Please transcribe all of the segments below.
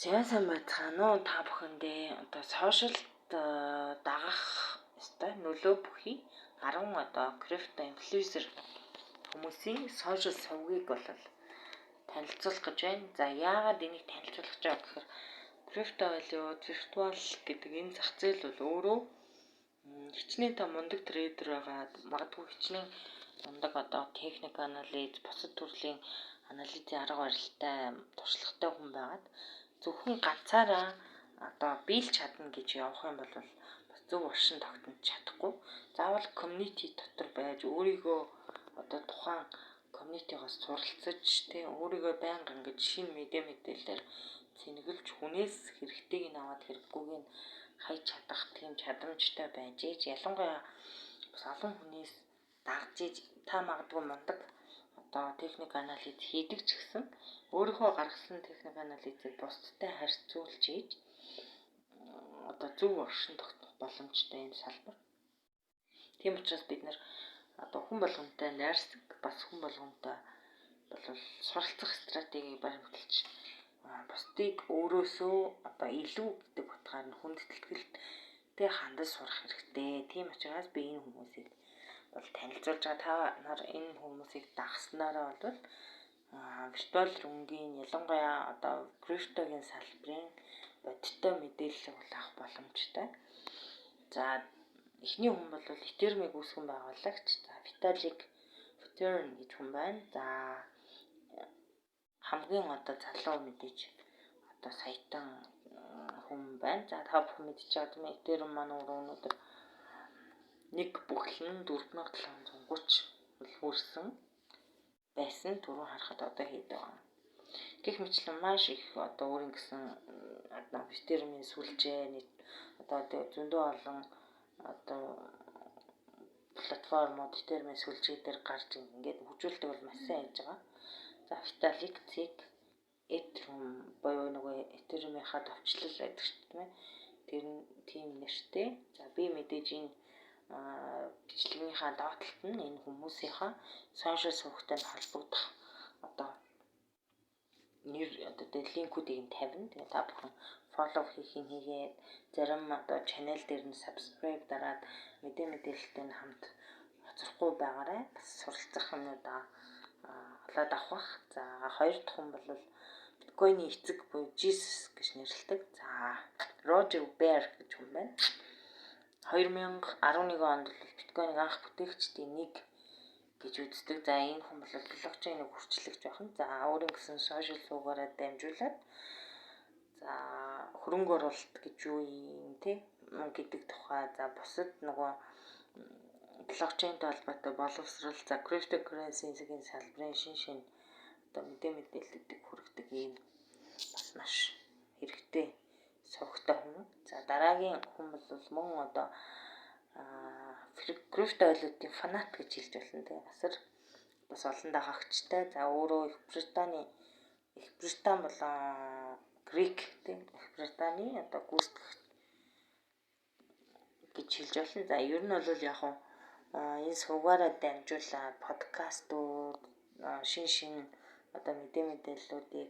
За, сайн байцгаана уу та бүхэндээ. Одоо social дагах ёстой нөлөө бүхий 10 одоо крипто инфлюенсер хүмүүсийн social сувгийг бол танилцуулах гэж байна. За, яагаад энийг танилцуулах гэж байгаа гэхээр криптовалют, virtual гэдэг энэ зах зээл бол өөрөө хичнээн та мундаг trader байгаа, магадгүй хичнээн мундаг одоо техник анализ, бусад төрлийн анализын арга барилтай, туршлагатай хүн байгаад зөвхөн ганцаараа одоо биелж чадна гэж явах юм бол бас зөв оршин тогтнож чадахгүй. Заавал community дотор байж, өөрийгөө одоо тухайн community-гоос суралцаж, тий, өөрийгөө байнга ингэж шинэ мэдээлэлээр цэнэглэж, хүнээс хэрэгтэйг нь аваад хэрэггүйг нь хайж чадах тийм чадамжтай байж ээж, ялангуяа бас олон хүнээс дагж ээж, та магадгүй мундаг одоо техник анализ хийдэг ч гэсэн өөрийнхөө гаргасан техник анализыг бусдтай харьцуулж ээж одоо зөв оршин тогтнох боломжтой юм салбар. Тийм учраас бид нар одоо хүн болгонтой найрсаг, бас хүн болгонтой бол суралцах стратегийг баримталж, бусдыг өөрөөсөө одоо илүү гэдэг утгаар нь хүндэтгэлтэй хандаж сурах хэрэгтэй. Тийм учраас би энэ хүмүүсийг бол танилцуулж байгаа. Та нар энэ хүмүүсийг дагснараа бол virtual мөнгийн, ялангуяа одоо криптогийн салбарын бодиттой мэдээлэл бол авах боломжтой. За, эхний хүн бол Ethereum-ыг үүсгэн байгуулагч, за, Vitalik Buterin гэж хүн байна. За, хамгийн одоо залуу мэдээж одоо саятан хүн байна. За, та бүхэн мэдчихэж байгаа, тийм ээ. Ethereum маань өөрөө өнөөдөр нэг бүхлэн 4730 бол хүрсэн байсан. Түрүүн харахад одоо хэд байгаа. Гэх мэтлэн маш их одоо өөрийн гэсэн одоо Ethereum-ийн сүлжээ, одоо зөндөө олон одоо платформуд Ethereum-ийн сүлжээ дээр гарч ингээд хөгжүүлэлтийг бол маш сайн хийж байгаа. За, Vitalik Цэг Ethereum буюу нөгөө Ethereum-ийнхаа товчлол байдаг шүү дээ, тийм ээ. Тэр нь тийм нэртэй. За, би мэдээж энэ бичлэгийнхаа доод талд нь энэ хүмүүсийнхаа social сувгтай холбогдох одоо нэр одоо линкүүдийг нь тавина. Тэгээ та бүхэн follow хийхин хийгээд, зарим одоо channel дээр нь subscribe дараад мэдээлэлтэй нь хамт хоцрохгүй байгаарай. Бас суралцах юмнуудаа олоод авах. За, хоёр дахь хүн бол биткойны эцэг буюу Jesus гэж нэрлэдэг. За, Roger Ver гэж хүн байна. 2011 онд бол биткойныг анх бүтээгчдийн нэг гэж үздэг. За, энэ хүн бол блокчейнийг хүчлэгч байх нь. За, өөрийн гэсэн social сувгаараа дамжуулаад, за, хөрөнгө оруулалт гэж юу юм те гэдэг тухай, за, бусад нөгөө блокчейнтэй холбоотой боловсрал, за, cryptocurrency-ийн салбарын шин шин одоо мэдээллүүдийг хүргэдэг ийм бас маш хэрэгтэй сувгтай хүн. За, дараагийн хүн бол мөн одоо криптовалютын фанат гэж хэлж болно, тийм. Асар бас олон дагагчтай. За, өөрөө Их Британи болон Грек, тийм, Их Британий одоо гүйцэтгэгч гэж хэлж болно. За, ер нь бол яг хуу энэ сувгаараа дамжуулаад подкастууд, шин шин одоо мэдээллүүдийг,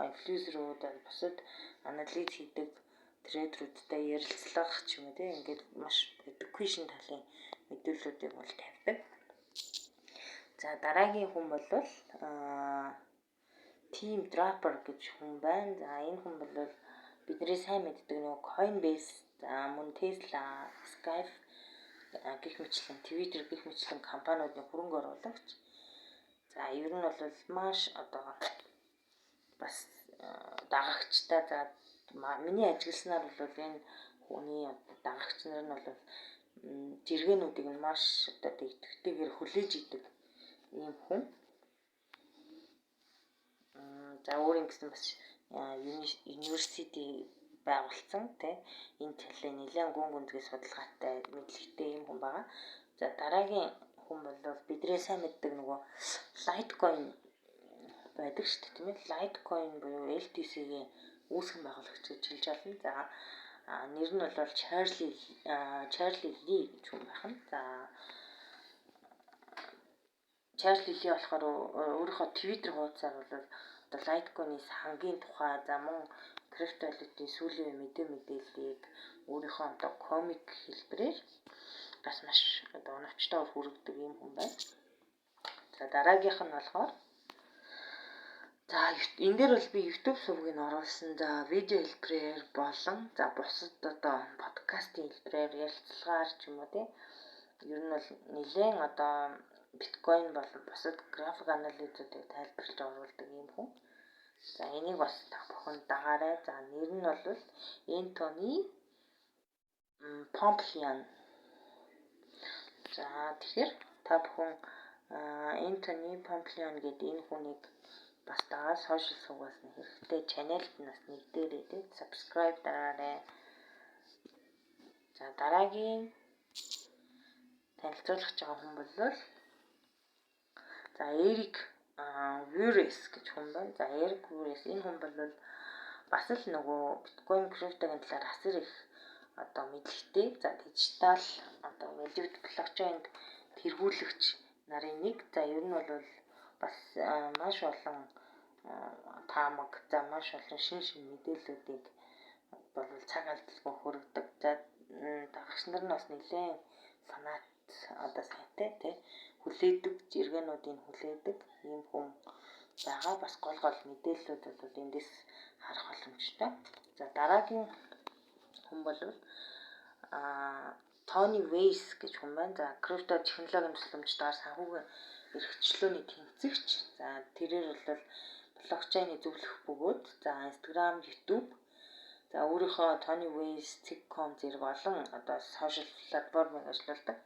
инфлюенсерүүд, бусад анализ хийдэг trader үүдтэй ярилцлага ч юм уу, тийм, ингээд маш education талын мэдээллүүдийг бол тавьдаг. За, дараагийн хүн бол Tim Draper гэж хүн байна. За, энэ хүн бол бидний сайн мэддэг нөгөө Coinbase, за, мөн Tesla, Skype гэх мэтлэн, Twitter гэх мэтлэн компаниудын хөрөнгө оруулагч. За, ер нь бол маш одоо бас дагагчтай. За, миний ажигласнаар бол энэ хүний дагагч нар нь бол жиргэнүүдийг нь маш одоо идэвхтэйгээр хүлээж идэг ийм хүн. За, өөрийн гэсэн бас university байгуулсан, тий, энэ талын нэлээд гүн гүнзгий судалгаатай, мэдлэгтэй юм хүн байгаа. За, дараагийн хүн бол бидний сайн мэддэг нөгөө Litecoin байдаг шүү дээ, тийм ээ. Litecoin буюу LTC-ийн үүсгэн байгуулагч гэж хэлж байна. За, нэр нь бол Чарли Ли гэж хүн байх нь. За, Чарли Ли болохоор өөрийнхөө Twitter хуудасаар бол одоо Litecoin-ы сангийн тухай, за, мөн Криптовалютын сүүлийн үеийн мэдээллийг өөрийнхөө одоо комик хэлбэрээр бас маш одоо оновчтойгоор хүргэдэг юм хүн байна. За, дараагийнх нь болохоор, за, энэ дээр бол би YouTube сувгийг оруулсан. За, видео хэлбэрээр болон за бусад одоо подкастын хэлбэрээр ярилцлагаар ч юм уу, тийм. Ер нь бол нэлээд одоо биткойн болон бусад график анализуудыг тайлбарлаж оруулдаг юм хүн. За, энийг бас та бүхэн дагаарай. За, нэр нь бол Энтони Помплиан. За, тэгэхээр та бүхэн Энтони Помплиан гэдэг энэ хүнийг бас дагаад social сувгаас нь хэрэгтэй channel-д нь бас нэгдээрэй, тий, subscribe дараарай. За, дараагийн танилцуулах байгаа хүн бол за Эрик Вюрес гэж хүн байна. За, Эрик Вюрес, энэ хүн бол бас л нөгөө биткойн, криптогийн талаар асар их одоо мэдлэгтэй. За, дижитал одоо валют, блокчейнд тэргүүлэгч нарын нэг. За, ер нь бол бас маш олон таамаг, за маш олон шин шин мэдээллүүдийг бол цаг алдалгүй хүргэдэг. За, дагагч нар нь бас нэлээд санаат одоо сайтай, тий, хүлээдэг, жиргэнүүдийг хүлээдэг ийм хүн байгаа. Бас гол гол мэдээллүүд бол эндээс харах боломжтой. За, дараагийн хүн бол Тони Вейс гэж хүн байна. За, крипто технологийн тусламжтайгаар санхүүгийн эрхчлөөний тэнцэгч. За, тэрээр бол блокчейны зөвлөх бөгөөд за Instagram, YouTube, за өөрийнхөө Tony Weiss.com зэрэг олон одоо social платформыг ажилладаг.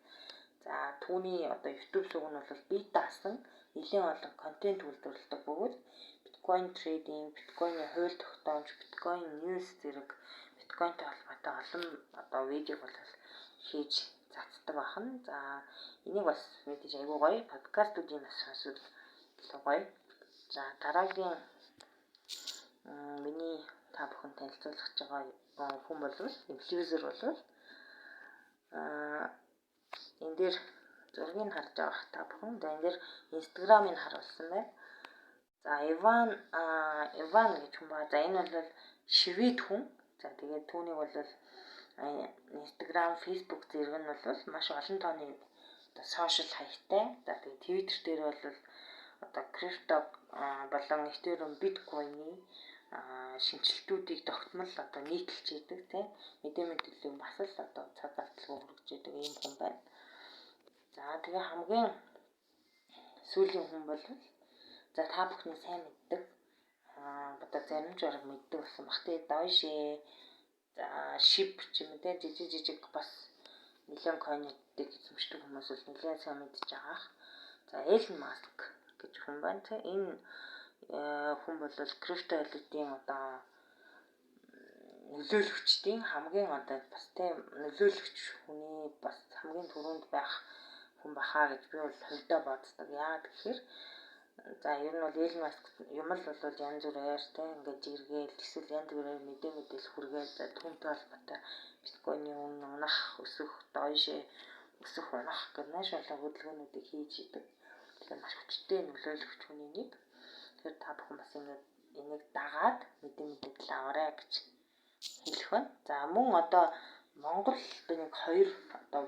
За, түүний одоо YouTube сувг нь бол бие даасан нэлээн олон контент үйлдвэрлэдэг бөгөөд биткойн trading, биткойны хууль тогтоомж, биткойн news зэрэг биткойнтой холбоотой олон одоо видеог бол хийж цацдаг бахан. За, энийг бас мэдээж айгүй гоё подкастуудын бас сонсвол илүү гоё. За, дараагийн миний та бүхэн танилцуулах гэж байгаа хүн бол инфлюенсер бол энэ дээр зургийг харж байгаа та бүхэн. За, энэ дээр Instagram-ыг харуулсан байна. За, Иван гэж хүн байна. За, энэ бол швед хүн. За, тэгээд түүнийг бол Instagram, Facebook зэрэг нь бол маш олон тооны одоо social хаягтай. За, тэгээд Twitter дээр бол одоо крипто болон Ethereum, биткойны шинэчлэлтүүдийг тогтмол одоо нийтэлж идэг, тийм, мэдээ мэдээллийг бас л одоо цаг алдалгүй хүргэж идэг ийм хүн байна. За, тэгээ хамгийн сүүлийн хүн бол за та бүхний сайн мэддэг, одоо зарим ч бараг мэддэг болсон бах тий, Doge, за Shib ч юм уу, тий, жижиг жижиг бас нэлээд coin уудыг эзэмшдэг хүмүүс бол нэлээд сайн мэдж байгаа. За, Elon Musk гэж хүн байна, тий. Энэ хүн бол криптовалютын одоо нөлөөлөгчдийн хамгийн одоо бас тийм нөлөөлөгч хүний бас хамгийн түрүүнд байх хүн бахаа гэж би бол хувьдаа боддог. Яагаад гэхээр за ер нь бол Elon Musk юм л бол янз бүрээр, тийм, ингээд жиргээл эсвэл янз бүрээр мэдээ мэдээлэл хүргээл, за түүнтэй холбоотой биткойны үнэ унах, өсөх, доош өсөх, унах гэх маш олон хөдөлгөөнүүдийг хийж идэг. Тэгэхээр маш хүчтэй нөлөөлөгч хүний нэг. Тэгэхээр та бүхэн бас ингээд энийг дагаад мэдээ мэдээлэл аваарай гэж хэлэх байна. За, мөн одоо Монгол би нэг хоёр одоо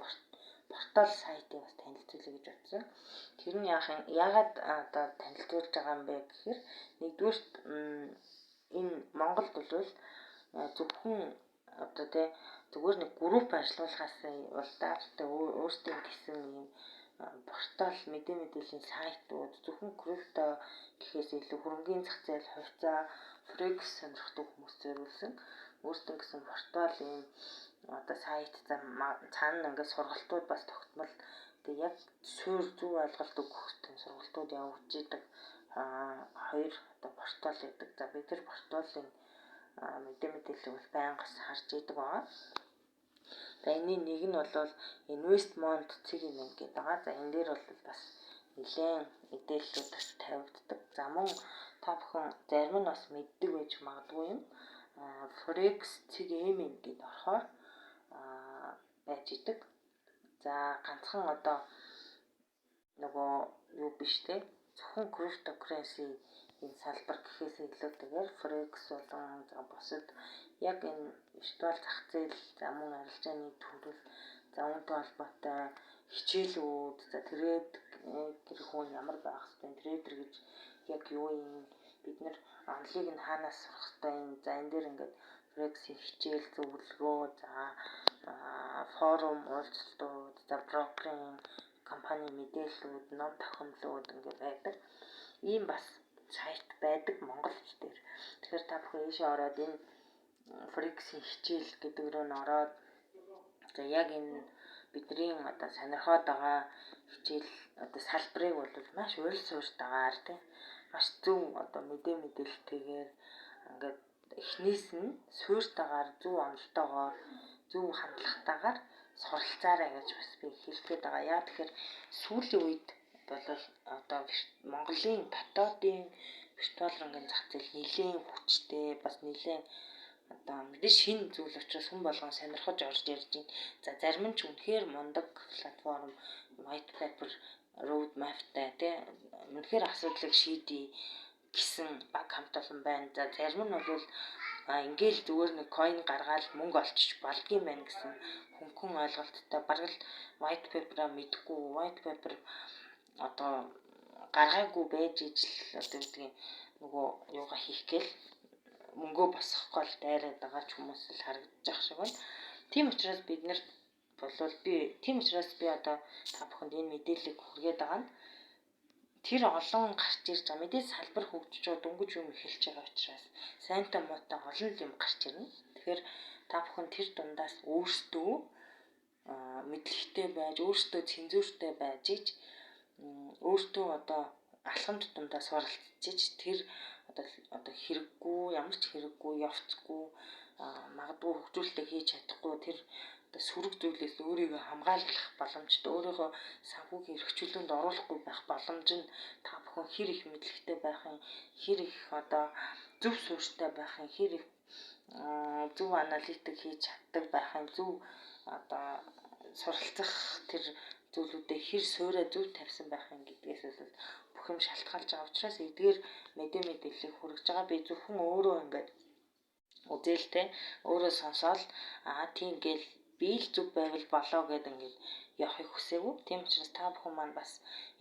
портал сайтыг бас танилцуулъя гэж бодсон. Тэр нь яах юм, яагаад одоо танилцуулж байгаа юм бэ гэхээр нэгдүгээрт энэ Монголд бол зөвхөн одоо, тий, зүгээр нэг групп ажиллуулахаас улдаар тэ өөрсдийн гэсэн ийм портал мэдээ мэдээллийн сайтууд зөвхөн крипто гэхээс илүү хөрөнгөний зах зээл, хувьцаа, форекс сонирхдаг хүмүүс зориулсан өөрсдөө гэсэн портал ийм одоо сайт, цаана ингээд сургалтууд бас тогтмол тэгээ яг суурь зөв ойлголт өгөх тийм сургалтууд явагдаж идэг хоёр одоо портал байдаг. За, бид тэр порталын мэдээ мэдээллийг бол байнга харж идэг байгаа. За, энэний нэг нь бол Investment цэг mn гэдэг байгаа. За, энэ дээр бол бас нэлээд мэдээллүүд бас тавигддаг. За, мөн та бүхэн зарим нь бас мэддэг байж магадгүй юм. Forex цэг mn гэд орохоор байж идэг. За, ганцхан одоо нөгөө юу биш те, зөвхөн cryptocurrency Энэ салбар гэхээс илүүтэйгээр Forex болон за бусад яг энэ виртуал зах зээл, за мөн арилжааны төрөл, за үүнтэй холбоотой хичээлүүд, за трейд гэх хүн ямар байх хэвтэй, трейдер гэж яг юу юм, бид нар онолыг нь хаанаас сурах хэвтэй юм. За, энэ дээр ингээд Forex-ийн хичээл, зөвлөгөө, за форум, уулзалтууд, за брокерийн компани мэдээллүүд, ном тохиомлууд ингээд байдаг. Ийм бас сайт байдаг монгол хэл дээр. Тэгэхээр та бүхэн ийшээ ороод, энэ Forex-ийн хичээл гэдэг рүү н ороод, за яг энэ бидний одоо сонирхоод байгаа хичээл одоо салбарыг бол маш уйл суурьтайгаар, тийм, маш зөв одоо мэдээлэлтэйгээр ингээд эхнээс нь суурьтайгаар, зөв онолтойгоор, зөв хандлагатайгаар суралцаарай гэж бас би хэлэх гээд байгаа. Яа тэгэхээр сүүлийн үед бол одоо Монголын дотоодын виртуал хөрөнгийн зах зээл нэлээн хүчтэй, бас нэлээн одоо мэдээж шинэ зүйл учраас хүн болгон сонирхож орж ярьж байна. За, зарим нь ч үнэхээр мундаг платформ, white paper, road map-тай, тий, үнэхээр асуудлыг шийдье гэсэн баг хамт олон байна. За, зарим нь бол ингээл зүгээр нэг coin гаргаал мөнгө олчиж болдгийм байна гэсэн хөнгөн ойлголттой, бараг л white paper-а мэдэхгүй, white paper одоо гаргаагүй байж ижил одоо гэдгийг нөгөө юугаа хийх гээл мөнгөө босгох гол дайраад байгаа ч хүмүүс л харагдаж байгаа шиг байна. Тийм учраас бид нар болвол би тийм учраас би одоо та бүхэнд энэ мэдээллийг хүргээд байгаа нь тэр олон гарч ирж байгаа мэдээж салбар хөгжиж байгаа, дөнгөж юм эхэлж байгаа учраас сайнтай муутай олон юм гарч ирнэ. Тэгэхээр та бүхэн тэр дундаас өөрсдөө мэдлэгтэй байж, өөрсдөө цензуртэй байж ич, өөртөө одоо алхам тутамдаа суралцж, тэр одоо хэрэггүй, ямар ч хэрэггүй, явцгүй, магадгүй хөгжүүлэлтээ хийж чадахгүй тэр одоо сөрөг зүйлээс өөрийгөө хамгаалах боломжтой, өөрийнхөө санхүүгийн эрх чөлөөнд оруулахгүй байх боломж нь та бүхэн хэр их мэдлэгтэй байх юм, хэр их одоо зөв суурьтай байх юм, хэр их зөв аналитик хийж чаддаг байх юм, зөв одоо суралцах тэр зүйлүүдээ хэр суурьаа зөв тавьсан байх юм гэдгээс бол бүх юм шалтгаалж байгаа учраас эдгээр мэдээллийг хүргэж байгаа. Би зөвхөн өөрөө ингээд үзээл те, өөрөө сонсоол аа тийм гээл би л зөв байвал болоо гэд ингээд явахыг хүсээгүй. Тийм учраас та бүхэн маань бас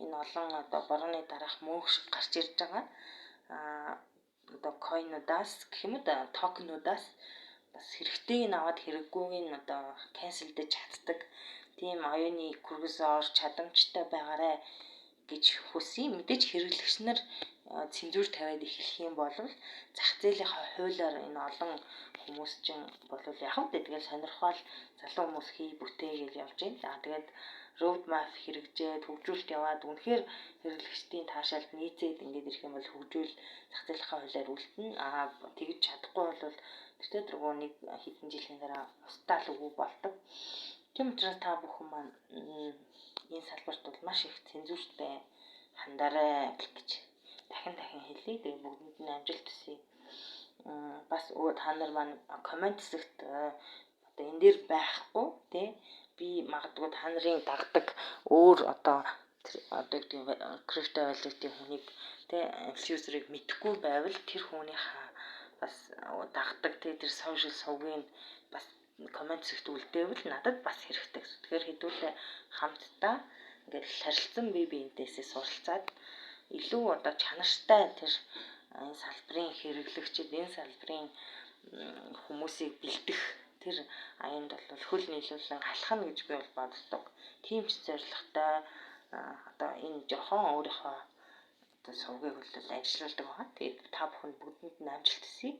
энэ олон одоо борооны дараах мөнх шиг гарч ирж байгаа одоо coin уудаас гэх юм уу да, токенуудаас бас хэрэгтэйг нь аваад, хэрэггүйг нь одоо cancel дэж чаддаг тийм оюуны курсоор чадамжтай байгаарай гэж хүсье. Мэдээж хэрэглэгч нар цензуур тавиад эхлэх юм бол зах зээлийнхаа хуулиар энэ олон хүмүүс чинь бол яг нь тэгэл сонирхол залуу хүмүүс хий бүтээгээл явж байна. За, тэгээд road map хэрэгжээд, хөгжүүлэлт яваад, үнэхээр хэрэглэгчдийн таашаалд нийцээд ингээд ирэх юм бол хөгжүүл зах зээлийнхаа хуулиар үлдэнэ. Аа, тэгж чадахгүй бол тэртээ тэргүй нэг хэдэн жилийн дараа устдаа л үгүй болдог. Тийм учраас та бүхэн маань энэ салбарт бол маш их цензуртай хандарай гэж дахин дахин хэлье. Тэгээ бүгдэнд нь амжилт хүсье. Бас та нар маань comment хэсэгт одоо энэ дээр байхгүй, тий, би магадгүй та нарын дагдаг өөр одоо гэдэг крипто валютын хүнийг, тий, инфлюенсерыг мэдэхгүй байвал тэр хүнийхээ бас дагдаг, тий, тэр social сувгийн бас comment хэсэгт үлдээвэл надад бас хэрэгтэй гэсэн. Тэгэхээр хэдүүлээ хамтдаа ингээд харилцан бие биенээсээ суралцаад, илүү одоо чанартай тэр энэ салбарын хэрэглэгчид, энэ салбарын хүмүүсийг бэлдэх тэр аянд бол хөл нийлүүлэн алхана гэж би бол боддог. Тийм ч зорилготой одоо энэ жохон өөрийнхөө одоо сувгийг бол ажиллаулдаг байгаа. Тэгээд та бүхэнд бүгдэнд нь амжилт хүсье.